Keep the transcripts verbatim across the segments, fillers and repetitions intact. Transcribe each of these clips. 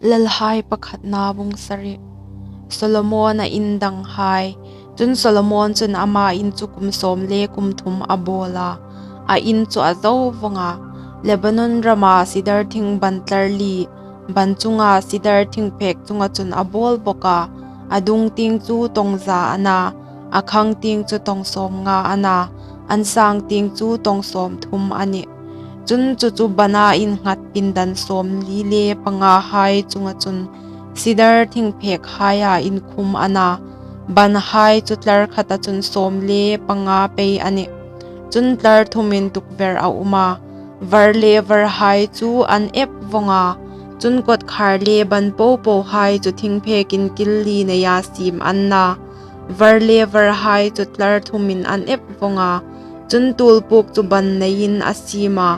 Lalhai pakhatna bung sari. Solomona in danghai. Chun Solomon chun ama in chu kum sawm le kum thum a bawla, a in chu a zo vawng a. Lebanon rama sidar thing ban tlar li, ban chunga sidar thingphek chunga chun a bawl bawk a. A dung tieng chu tawng za a na, a khang tieng chu tawng sawm nga a na, an sang tieng chu tawng sawm thum a nih. Chun chu chu bana innghat pindan sawm li le panga hai chunga chun sidar thingphek haia inkhum a na, ban hai chu tlar khata chun sawm le panga pei a nih. Chun tlar thumin tukver a um a, var le var hai chu an ep vawng a. Chun kawtkhar le ban popo hai chu thingphekin kil li neia siem an na, var le var hai chu tlar thumin an ep vawng a. Chun tulpuk chu ban neiin a siem a,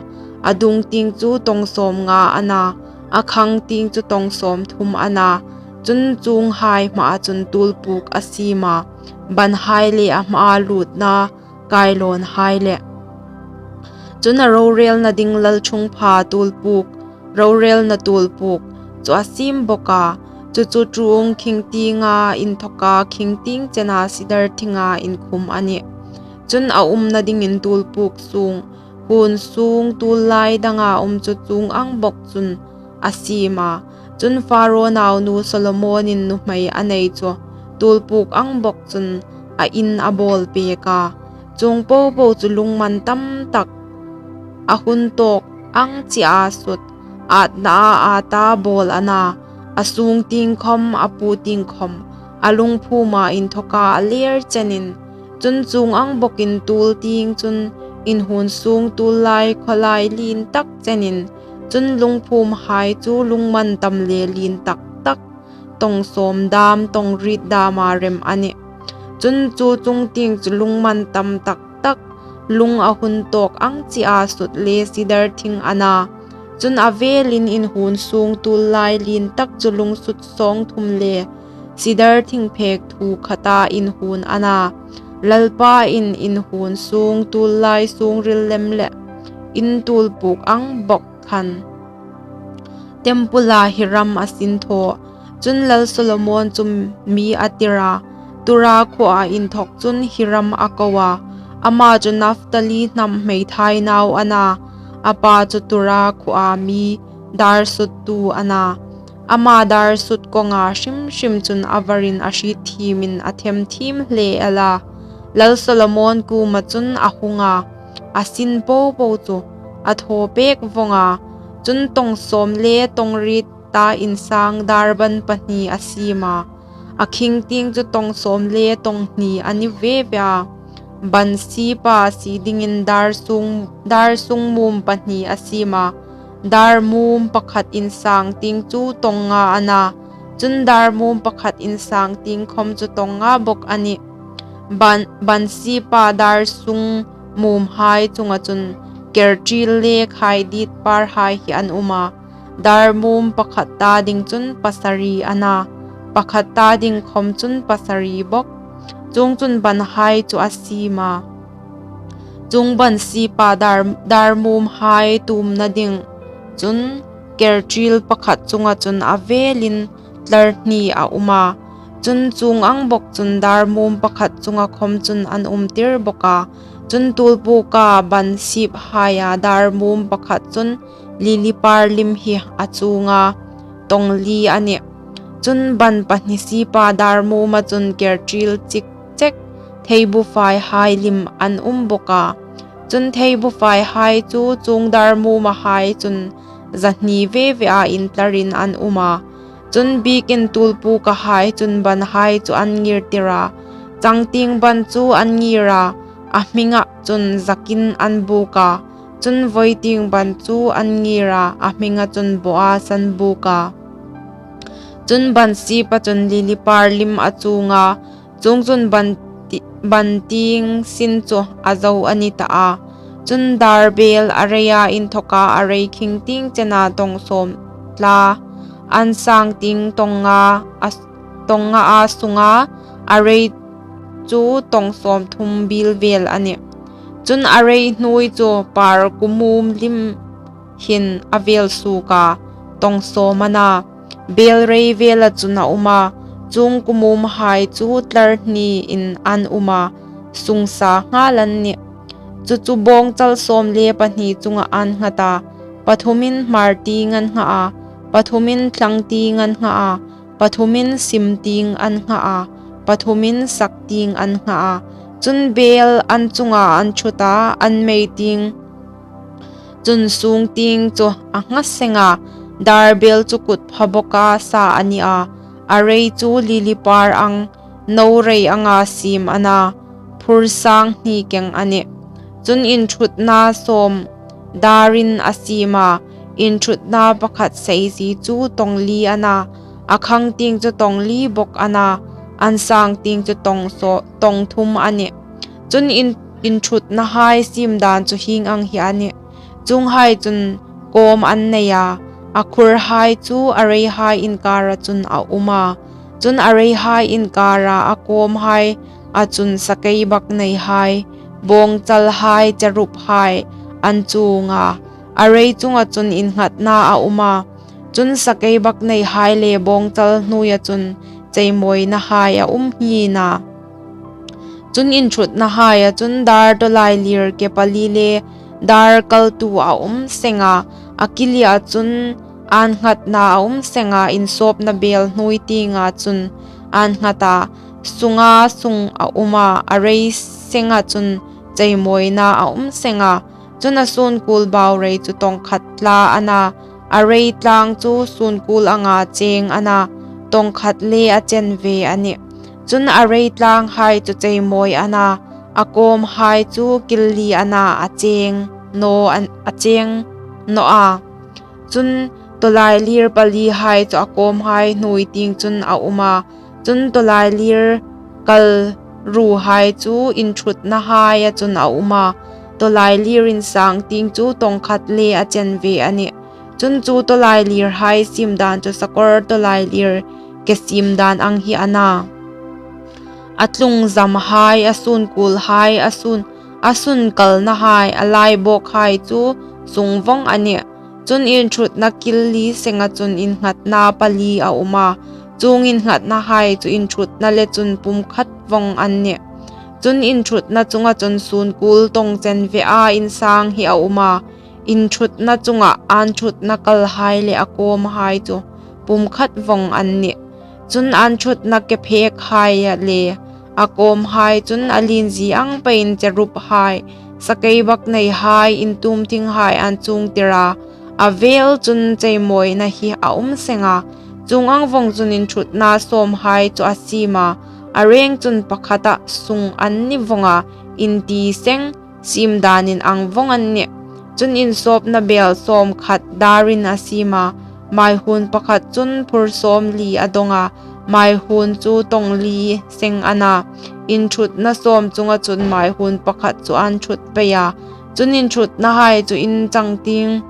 a dung tieng chu tawng sawm nga a na, a khang tieng chu tawng sawm thum a na. Chun chuong hai hmaa chun tulpuk a siem a, ban hai le a hmaa lutna kailawn hai le. Chun a rorelna ding lalṭhungpha tulpuk, rorelna tulpuk chu a siem bawk a. Chu chu ṭuong khing tienga inthawka khing tieng chena sidar thinga inkhum a nih. Chun a umna dingin tulpuk sung, hun sung tul lai danga um chu chuong ang bawk chun a siem a. Chun Faro naunu Solomonin nuhmei a nei chu tulpuk ang bawk chun a in a bawl pek a. Chuong popo chu lungman tam tak, a hun tawk ang chie a sut, atna a ata bawl a na, a sung tieng khawm, a pu tieng khawm, a lungphuma inthawka a ler chenin. Chun chuong ang bawkin tul tieng chun inhun sung tul lai khawlai lien tak chenin, chun lungphum hai chu lungman tam le lien tak tak, tawng sawm dam, tawng riet dama rem a nih. Chun chu chung tieng chu lungman tam tak tak, lung a hun tawk ang chie a sut le sidar thing a na. Chun a velin inhun sung tul lai lien tak chu lung sut sawng thum le sidar thingphek thu khata inhun a na. Lalpa in inhun sung tul lai sung ril lem le in tulpuk ang bawk khan tempula Hiram a sin thaw. Chun Lal Solomon chu mi a tir a, Tura khuoa inthawk chun Hiram a ko a. Ama chu Naphtali hnam hmeithai nau a na, a pa chu Tura khuoa mi dar suttu a na. Ama dar sut kawnga hrim hrim chun a varin a hriet thiemin a them thiem hle el a. Lal Solomon kuoma chun a hung a, a sin popo chu a thaw pek vawng a. Chun tawng sawm le tawng riet ta insang dar ban pahni a siem a, a khing tieng chu tawng sawm le tawng hni a ni ve ve a. Ban sipa sie dingin dar sung, dar sung mum pahni a siem a, dar mum pakhat insang tieng chu tawng nga a na. Chun dar mum pakhat insang tieng khawm chu tawng nga bawk a nih. Ban, ban sipa dar sung mum hai chunga chun kertil le khaidiet par hai hi an um a. Dar mum pakhat ta ding chun pasari a na, pakhat ta ding khawm chun pasari bawk. Chuong chun ban hai chu a siem a. Chuong ban sipa dar, dar mum hai tumna ding chun kertil pakhat chunga chun a velin tlar hni a um a. Chun chuong ang bawk chun dar mum pakhat chunga khawm chun an um tir bawk a. Chun tulpuka ban sip haia dar mum pakhat chun lili par lim hi a chuong a, tawng li a nih. Chun ban pahni sipa dar muma chun kertil chik chek theibu fai hai lim an um bawk a. Chun theibu fai hai chu chuong dar muma hai chun zahni ve ve a intlarin an um a. Chun biekin tulpuka hai chun ban hai chu an ngir tir a. Changtieng ban chu an ngir a, a hminga chun Jakin an buk a. Chun vawiting ban chu an ngir a, a hminga chun Boaz an buk a. Chun ban sipa chun lili par lim a chuong a, chuong chun ban ti-, ban tieng sin chu a zo a ni ta a. Chun dar bel a rei a, inthawka a rei khing tieng chena tawng sawm tla, an sang tieng tawng nga a, tawng nga a sunga a rei chu tawng sawm thum bil vel a nih. Chun a rei hnuoi chu par kumum lim hin a vel suok a, tawng sawm a na. bêl rei vêla chun a um a, chuong kumumhai chu tlar hniin an um a, sungsa nghal an nih. Chu chu bâwngchal sâwm le pahni chungah an nghat a, pathumin hmâr tieng an ngha a, pathumin thlang tieng an ngha a, pathumin sim tieng an ngha a, pathumin sak tieng an ngha a. Chun bêl an chunga an ṭhut a, an mei tieng chun sûng tieng chu a ngha seng a, dâr bêl chu kut pha bawka sa a ni a, a rei chu lili pâr ang, no rei anga siem a na, phur sâng hni keng a nih. Chun inṭhutna sâwm dârin a siem a, inṭhutna pakhat seisie chu tawng li a na, a khang tieng chu tawng li bawk a na, an sâng tieng chu tawng thum a nih. Chun inṭhutnahai siem dân chu hieng ang hi a nih. Chuonghai chun kâwm an nei a, a khurhai chu a reihai inkâra chun a um a; chun a reihai inkâra a kâwmhaia chun sakeibakneihai, bâwngchalhai, cheruphai an chuong a, a rei chunga chun innghatna a um a; chun sakeibakneihai le bâwngchal hnuoia chun cheimawinahai a um ngîn a. Chun inṭhutnahaia chun dâr tawlailîr ke pali le dâr kaltu a um seng a, a ki lia chun ân nghatna a um seng a, insâwpna bêl hnuoi tienga chun ân nghat a, sunga sung a um a, a rei senga chun cheimawina a um seng a. Chun a suonkuol bau rei chu tawngkhat tla a na, a rei tlâng chu suonkuol anga chêng a na, tawngkhat le a chenve a nih. Chun a rei tlânghai chu cheimawi a na, a kâwmhai chu kil li a na, a chêng naw a; chun tawlailîr palihai chu a kâwmhai hnuoi tieng chun a um a; chun tawlailîr kal ruhai chu inṭhutnahaia chun a um a, tawlailîr insâng tieng chu tawngkhat le a chenve a nih. Chun chu tawlailîrhai siem dân chu sakawr tawlailîr ke siem dân ang hi a na, a tlungzamhai, a suonkuolhai, a sun kalnahai, a lai bâwkhai chu sung vawng a nih. Chun inṭhutna kil li senga chun innghatna pali a um a, chuong innghatnahai chu inṭhutna le chun pumkhat vawng an nih. Chun inṭhutna chunga chun suonkuol tawng chenvea insâng hi a um a, inṭhutna chunga ân ṭhutna kalhai le a kâwmhai chu pumkhat vawng an nih. Chun ân ṭhutna ke phêkhai le a kâwmhai chun a lienzie ang peiin cheruphai, sakeibakneihai, intuomthinghai an chuongtir a, a vêl chun cheimawina hi a um seng a. Chuong ang vawng chun inṭhutna sâwmhai chu a siem a, a rêng chun pakhata sung an ni vawng a, inti seng, siem dânin ang vawng an nih. Chun insâwpna bêl sâwmkhat dârin a siem a, maihuon pakhat chun phur sâwmli a dawng a, maihuon chu tawng li seng a na, inṭhutna sâwm chunga chun maihuon pakhat chu ân ṭhut pei a. Chun inṭhutnahai chu inchang tieng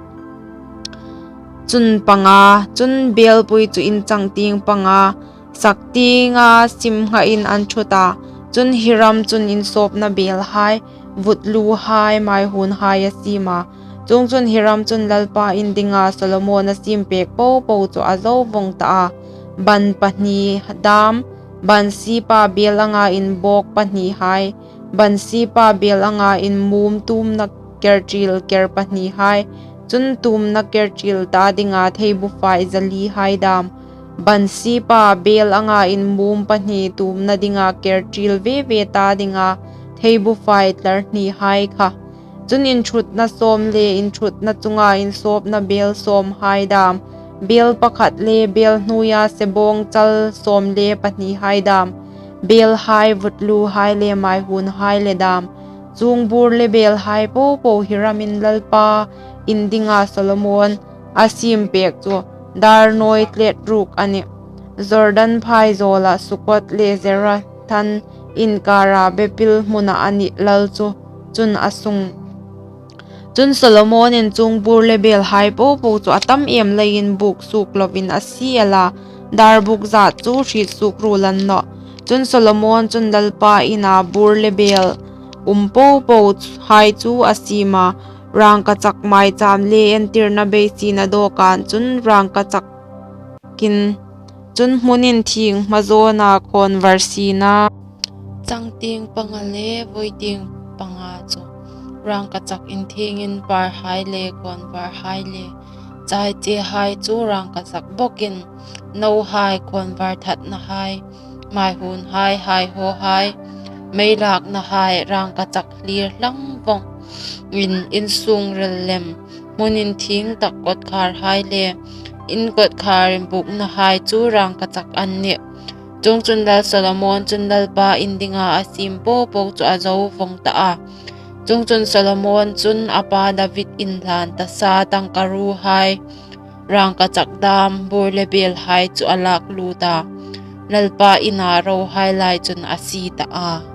chun panga, chun bêlpui chu inchang tieng panga, sak tienga sim nghain an ṭhut a. Chun Hiram chun insâwpna bêlhai, vutluhai, maihuonhai a siem a. Chuongchun Hiram chun Lalpa in dinga Solomon a siempêk po po chu a zo vawng ta a, ban pahni dâm, bansîpa bêl anga inbâwk pahnihai, bansîpa bêl anga inmûm tuomna kerṭiel ker pahnihai, chun tuomna kerṭiel ta dinga theibufai za lihai dâm, bansîpa bêl anga inmûm pahni tuomna dinga kerṭiel ve ve ta dinga theibufai tlar hnihai kha. Chun inṭhutna sâwm le inṭhutna chunga insâwpna bêl sâwmhai dâm, bêl pakhat le bêl hnuoia sebâwngchal sâwm le pahnihai dâm, bêlhai, vutluhai le maihuonhai le dâm, chuong bûr le bêlhai po po Hiramin Lalpa in dinga Solomon a siempêk chu dâr nawi tlet ruok a nih. Jordan phaizâwla Sukkoth le Zarethan inkâra bepil hmuna a nih lal chu chun a sung. Chun Solomonin chuong bûr le bêlhai po po chu a tam êm leiin bûk suok loin a sie el a, dâr bûk zât chu hriet suok ruol a ni nawh. Chun Solomon chun Lalpa ina bûr le bêl um po pohai chu a siem a, rângkachak maichâm le entirna beisietna dawkân chun rângkachak hin. Chun hmun inthieng hma zawna khâwnvar sina, changtieng panga le vawietieng panga chu rângkachak inthieng inpârhai le khâwnvarhai le chaichehai chu rângkachak bawkin, nohai, khâwnvar thatnahai, hmaihuonhai, haihawhai, meilâknahai, rângkachak hlîr hlang vawngin, insûng ril lem, hmun inthieng tak kawtkhârhai le in kawtkhâr inbûknahai chu rângkachak an nih. Chuongchun, lal Solomon chun Lalpa in dinga a siem po po chu a zo vawng ta a. Chuongchun, Solomon chun a pa David inhlân tasa tangkaruohai, rângkachak dâm, bûr le bêlhai chu a lâk lût a, Lalpa ina rohai lai chun a sie ta a.